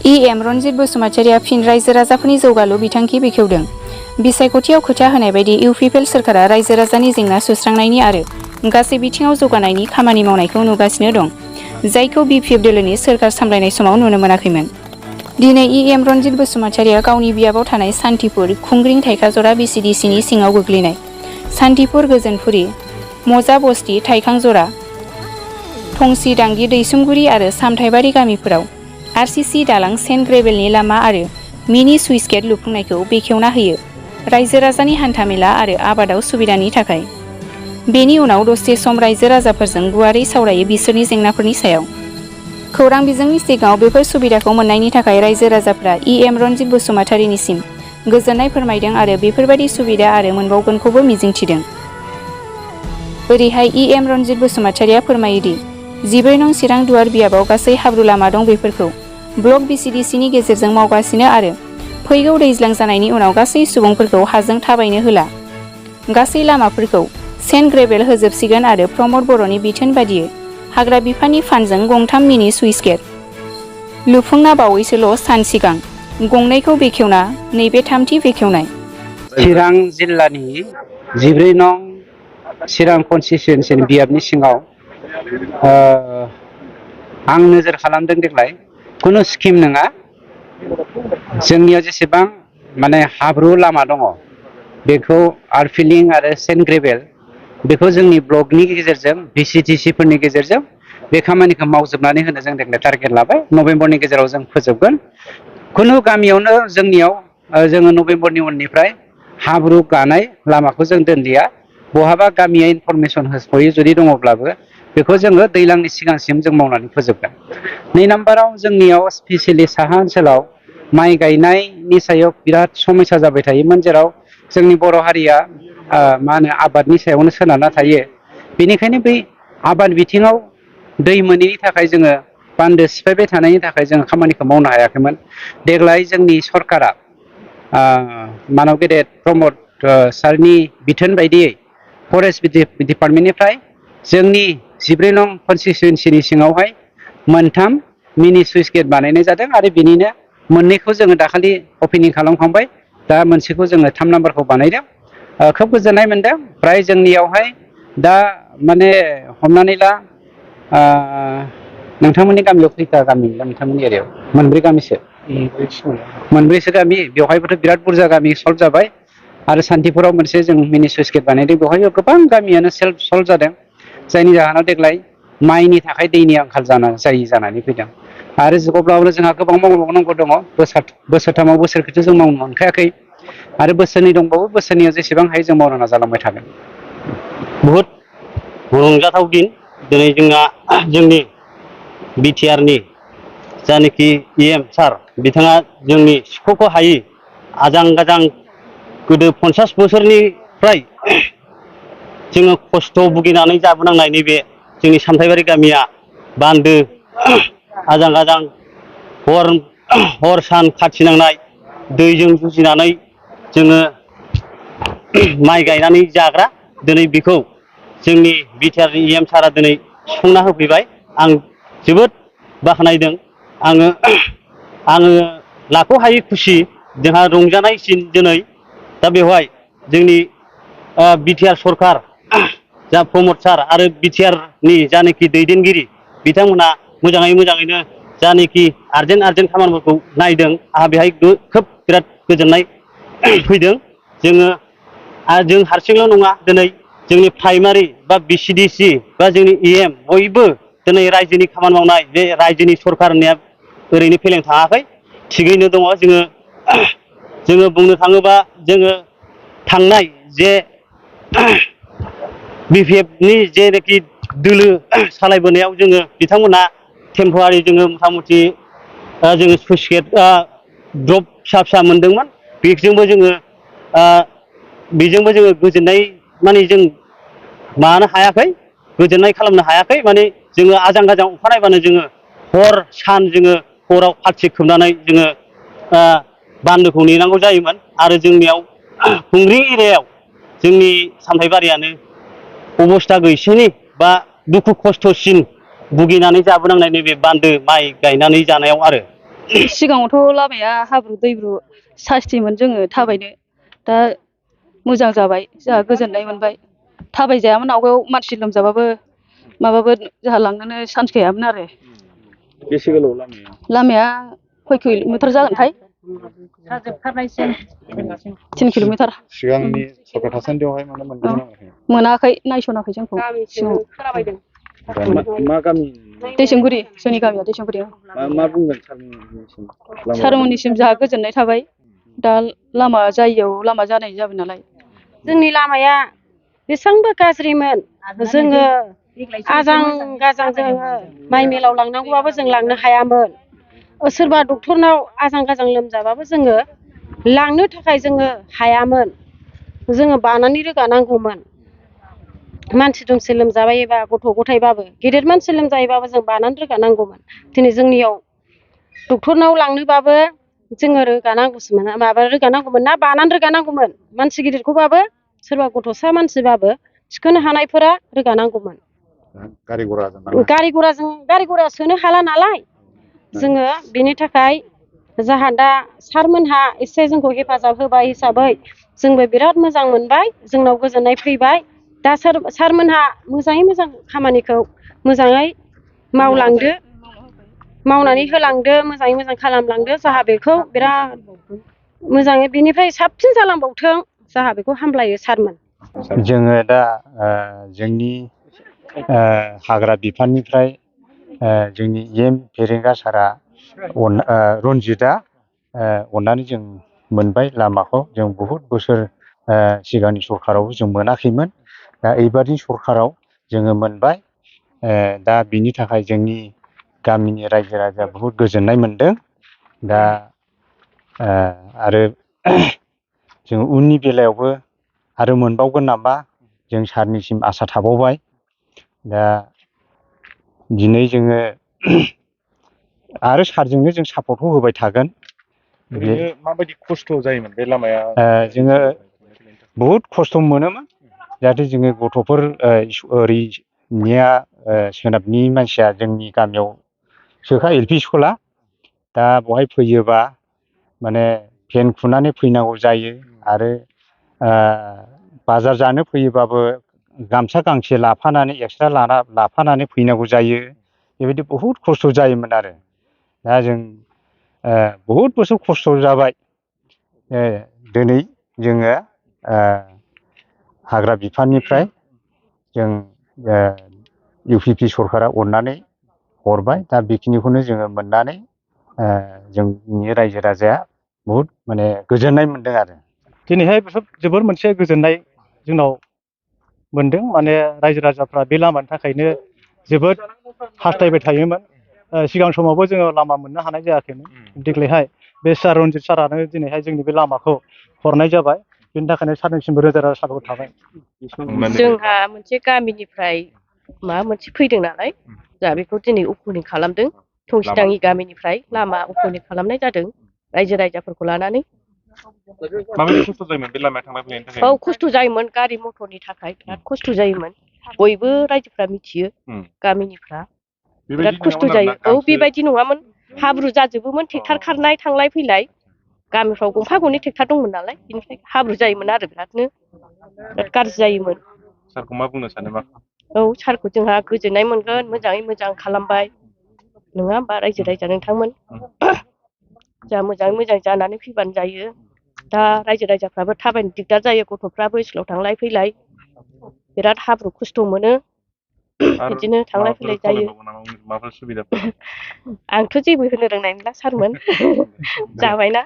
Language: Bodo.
इ.एम. रनजित बसुमतारिया फिन रायजो राजाफोरनि जौगालु बिथांखि बेखेवदों। बिसायख'थियाव खोथा होनाय बायदि इउ.पि.पि.एल. सोरखारा रायजो राजानि जेंना सुस्रांनायनि आरो गासै बिथिङाव जौगानायनि खामानि मावनायखौ नुगासिनो दं, जायखौ बि.पि.एफ. दोलोनि सोरखार सामलायनाय समाव नुनो मोनाखैमोन। दिनै इ.एम. रनजित बसुमतारिया गावनि बियाबाव थानाय सान्थिपुर, खुंग्रिं, थाइखाजरा बि.सि.डि.सि. नि सिङाव गोग्लैनाय सान्थिपुर, गोजोनफुरि, मजा बस्ति, थाइखांजरा, थंसि दांगि, दैसुमगुरि आरो सामथाइबारि गामिफोराव आर.सि.सि. दालां, सेन्ट ग्रेभेलनि लामा आरो मिनि सुइस गेट लुफुंनायखौ बेखेवना होयो, रायजो राजानि हान्थामेला आरो आबादाव सुबिदानि थाखाय। बेनि उनाव दसे सम रायजो राजाफोरजों गुवारै सावरायो बिसोरनि जेंनाफोरनि सायाव। खौरां बिजोंनि सिगाङाव बेफोर सुबिदाखौ मोननायनि थाखाय रायजो राजाफ्रा इ.एम. रनजित बसुमतारिनिसिम गोजोननाय फोरमायदों आरो बेफोरबायदि सुबिदा आरो मोनबावगोनखौबो मिजिंथिदों। ओरैहाय इ.एम. रनजित बसुमतारिया फोरमायोदि 14 नं चिरां दुवार बियाबाव गासै हाब्रु लामा दं, बेफोरखौ ब्लक बि.सि.डि.सि. नि गेजेरजों मावगासिनो आरो फैगौ दैज्लां जानायनि उनाव गासै सुबुंफोरखौ हाजों थाबायनो होला। गासै लामाफोरखौ सेन्ट ग्रेभेल होजोबसिगोन आरो प्रमद बर'नि बिथोन बादियै हाग्रा बिफाननि फान्डजों गंथाम मिनि सुइस गेट लुफुंना बावैसोल' सान सिगां गंनैखौ बेखेवना नैबे थामथि बेखेवनाय। चिरां जिल्लानि 14 नं चिरां कनस्टिटुयेन्सिनि बियाबनि सिङाव आं नोजोर खालामदों देग्लाय खुनु स्किम नङा। जोंनियाव जेसेबां हाब्रु लामा दङ बेखौ आर्फिलिं आरो सेन्ट ग्रेभेल बेखौ जोंनि ब्लकनि गेजेरजों बि.सि.डि.सि. फोरनि गेजेरजों बे खामानिखौ मावजोबनानै होनो जों देग्लाय टारगेट लाबाय। नभेम्बरनि गेजेराव जों फोजोबगोन। खुनु गामियावनो जोंनियाव जोङो नभेम्बरनि उननिफ्राय हाब्रु गानाय लामाखौ जों दोनलिया। बहाबा गामिया इनफरमेसन होस'यो जुदि दङब्लाबो बेखौ जोङो दैज्लांनि सिगांसिम जों मावनानै फोजोबगोन। 2 नाम्बाराव जोंनियाव स्पेसियेलि साहा ओनसोलाव माइ गायनायनि सायाव बिराद समस्या जाबाय थायोमोन, जेराव जोंनि बर' हारिया आबादनि सायावनो सोनारना थायो। बेनिखायनो बै आबाद बिथिङाव दै मोनैनि थाखाय जोङो बान्दो सिफायबाय थानायनि थाखाय जोङो खामानिखौ मावनो हायाखैमोन। देग्लाय जोंनि सरकारा मानब गेदेर प्रमद सारनि बिथोन बायदियै फरेस्ट डिपार्टमेन्टनिफ्राय जोंनि 14 नं कनस्टिटुयेन्सिनि सिङावहाय मोनथाम मिनि सुइस गेट बानायनाय जादों आरो बिनिनो मोननैखौ जोङो दाखालि अपेनिं खालामखांबाय। दा मोनसेखौ जोङो 3 नाम्बारखौ बानायदों। खोब गोजोननाय मोनदों। फ्राय जोंनियावहाय दा हमनानै ला नोंथांमोननि गामियाव खैथा गामि, नोंथांमोननि एरियायाव? मोनब्रै गामिसो, मोनब्रैसो गामि। बेवहायबोथ' बिराद बुरजा गामि सल्भ जाबाय। आरो सान्थिपुराव मोनसे जों मिनि सुइस गेट बानायदों। बेवहायबो गोबां गामियानो सेल्फ सल्भ जादों, जायनि जाहोनाव देग्लाय माइनि थाखाय दैनि आंखाल जानानै फैदों। आरो अब्लाबो जोंहा गोबां मावबावनांगौ दङ। बोसोरथामाव बोसोरखौथ' जों मावनो मोनखायाखै आरो बोसोरनै दंबावो। बोसोरनैयाव जेसेबां हायो जों मावनो नाजालांबाय थागोन। बहुद रंजाथाव दिन दिनै जोंनि बि.टि.आर.नि जानाखि इ.एम. सार बिथाङा जोंनि सुख'खौ हायि आजां गाजां गोदो 50 बोसोरनिफ्राय जोङो खस्थ' भुगिनानै जाबोनांनाय नैबे जोंनि सामथाइबारि गामिया बान्दो आजां गाजां हर सान खाथिनांनाय दैजों जुजिनानै जोङो माइ गायनानै जाग्रा। दिनै बेखौ जोंनि बि.टि.आर.नि इ.एम. सारा दिनै सुफुंना होफैबाय। आं जोबोद बाख्नायदों। आङो लाख'हायै खुसि। जोंहा रंजानाय सिन दिनै। दा बेवहाय जोंनि बि.टि.आर. सरखार जा प्रमद सार आरो बि.टि.आर.नि जानाखि दैदेनगिरि बिथांमोना मोजाङैनो जानाखि आर्जेन्ट खामानिफोरखौ नायदों। आंहा बेहाय खोब बिराद गोजोननाय फैदों। जों हारसिंल' नङा, दिनै जोंनि प्राइमारि बा बि.सि.डि.सि. बा जोंनि इ.एम. बयबो दिनै रायजोनि खामानि मावनाय बे रायजोनि सरखार होननाया ओरैनो फेलें थाङाखै, थिगैनो दङ। जोङो बुंनो थाङोबा जोङो थांनाय जे बि.पि.एफ.नि जेनाखि दोलो सालायबोनायाव जोङो बिथांमोनहा टेम्परारि जोङो मथा मथि जोङो सुइस गेट ड्रप फिसा मोनदोंमोन। बेजोंबो जोङो गोजोननाय जों माबानो हायाखै, गोजोननाय खालामनो हायाखै। जोङो आजां गाजां अखानायबानो जोङो हर सान जोङो हराव खाथि खोबनानै जोङो बान्दोखौ नेनांगौ जायोमोन। आरो जोंनियाव खुंग्रिं एरियायाव जोंनि सामथाइबारियानो अबस्था गैसोनि बा दुखु खस्थ'सिन भुगिनानै जाबोनांनाय नैबे बान्दो माइ गायनानै जानायाव आरो सिगाङावथ' लामाया हाब्रु दैब्रु सास्तिमोन जोङो थाबायनो दा मोजां जाबाय जोंहा गोजोननाय मोनबाय थाबायजायामोन आवगायाव मानसि लोमजाबाबो माबाबो जोंहा लांनोनो चान्स गैयामोन आरो बेसे गोलाव लामाया खय किल'मिटार जागोनथाय 3 किल'मिटार सिगांनि सरखार थासान्दियावहाय माने मोनदोंना मोनाखै नायस'नाखै जोंखौ मोनाखै मा गामि दैसोंगुरि जोंनि गामिया दैसोंगुरि मा बुंगोन सारमोननिसिम सारमोननिसिम जोंहा गोजोननाय थाबाय दा लामा जायियाव लामा जानाय जाबाय नालाय जोंनि लामाया बेसेबांबो गाज्रिमोन जोङो आजां गाजां जोङो माइ मिलाव लांनांगौबाबो जों लांनो हायामोन सोरबा डक्टरनाव आजां गाजां लोमजाबाबो जोङो लांनो थाखाय जोङो हायामोन जोङो बानानै रोगानांगौमोन मानसि दुमसि लोमजाबायोबा गथ' गथायबाबो गेदेर मानसि लोमजायोबाबो जों बानानै रोगानांगौमोन दिनै जोंनियाव डक्टरनाव लांनोबाबो जोङो रोगानांगौसोमोन माबा रोगानांगौमोन ना बानानै रोगानांगौमोन मानसि गिदिरखौबाबो सोरबा गथ'सा मानसिबाबो थिखोनो हानायफोरा रोगानांगौमोन गारि घरा सोनो हाला नालाय जोङो बेनि थाखाय जाहा दा सारमोनहा एसे जोंखौ हेफाजाब होबाय हिसाबै जोंबो बिराद मोजां मोनबाय जोंनाव गोजोननाय फैबाय दा सारमोनहा मोजाङै मोजां खामानिखौ मोजाङै मावलांदो मावनानै होलांदो मोजाङै मोजां खालामलांदो जाहा बेखौ बिराद मोजाङै बेनिफ्राय साबसिन जालांबावथों जाहा बेखौ हामब्लायो सारमोन जोङो दा जोंनि हाग्रा बिफाननिफ्राय जोंनि EM फेरेंगा सारा रन्जितआ अननानै जों मोनबाय लामाखौ जों बहुद बोसोर सिगांनि सरखारावबो जों मोनाखैमोन दा एबारनि सरखाराव जोङो मोनबाय दा बिनि थाखाय जोंनि गामिनि रायजो राजाया बहुद गोजोननाय मोनदों दा आरो जों उननि बेलायावबो आरो मोनबावगोन नामा जों सारनिसिम आसा थाबावबाय दा दिनै जोङो आरो सारजोंनो जों सापर्टखौ होबाय थागोन माबायदि खस्थ' जायोमोन बे लामाया जोङो बहुद खस्थ' मोनोमोन जाहाथे जोङो गथ'फोर ओरैनिया सोनाबनि मानसिया जोंनि गामियाव सोखा LP स्कुला दा बहाय फैयोबा माने फेन खुनानै फैनांगौ जायो आरो बाजार जानो फैयोबाबो गामसा गांसे लाफानानै एक्सट्रा लाफानानै फैनांगौ जायो बेबायदि बहुद खस्थ' जायोमोन आरो दा जों बहुद बोसोर खस्थ' जाबाय दिनै जोङो हाग्रा बिफाननिफ्राय जों UPP सरखारा अननानै हरबाय दा बेखिनिखौनो जोङो मोननानै जोंनि रायजो राजाया बहुद माने गोजोननाय मोनदों आरो दिनैहाय जोबोर मोनसे गोजोननाय जोंनाव मोनदों माने रायजो राजाफ्रा बे लामानि थाखायनो जोबोद हास्थायबाय थायोमोन सिगां समावबो जोङो लामा मोननो हानाय जायाखैमोन देग्लायहाय बे सार रन्जित सारानो दिनैहाय जोंनि बे लामाखौ हरनाय जाबाय बेनि थाखायनो सारनिसिमबो रोजा रोजा साबायखर थाबाय जोंहा मोनसे गामिनिफ्राय माबा मोनसे फैदों नालाय जोंहा बेखौ दिनै अपेनिं खालामदों थंसिदांनि गामिनिफ्राय लामा अपेनिं खालामनाय जादों रायजो राजाफोरखौ लानानै माबायदि खस्थ' जायोमोन बे लामाया थांलाय फैलायनि थाखाय औ खस्थ' जायोमोन गारि मथरनि थाखाय बिराद खस्थ' जायोमोन बयबो रायजोफ्रा मिथियो गामिनिफ्रा बिराद खस्थ' जायो औ बेबायदि नङामोन हाब्रु जाजोबोमोन ट्रेक्टर खारनाय थांलाय फैलाय गामिफ्राव गंफा गंनै ट्रेक्टर दंमोन नालाय बेनिफ्राय हाब्रु जायोमोन आरो बिराद गाज्रि जायोमोन सारखौ मा बुंनो सानो औ सारखौ जोंहा गोजोननाय मोनगोन मोजाङै मोजां खालामबाय नङा होमबा रायजो राजा नोंथांमोन जोंहा मोजाङै मोजां जानानै फैबानो जायो दा रायजो राजाफ्राबो थाबायनो दिगदार जायो गथ'फ्राबो स्कुलाव थांलाय फैलाय बिराद हाब्रु खस्थ' मोनो बिदिनो थांलाय फैलाय जायो आंथ' जेबो होनो रोंनाय नंला सारमोन जाबायना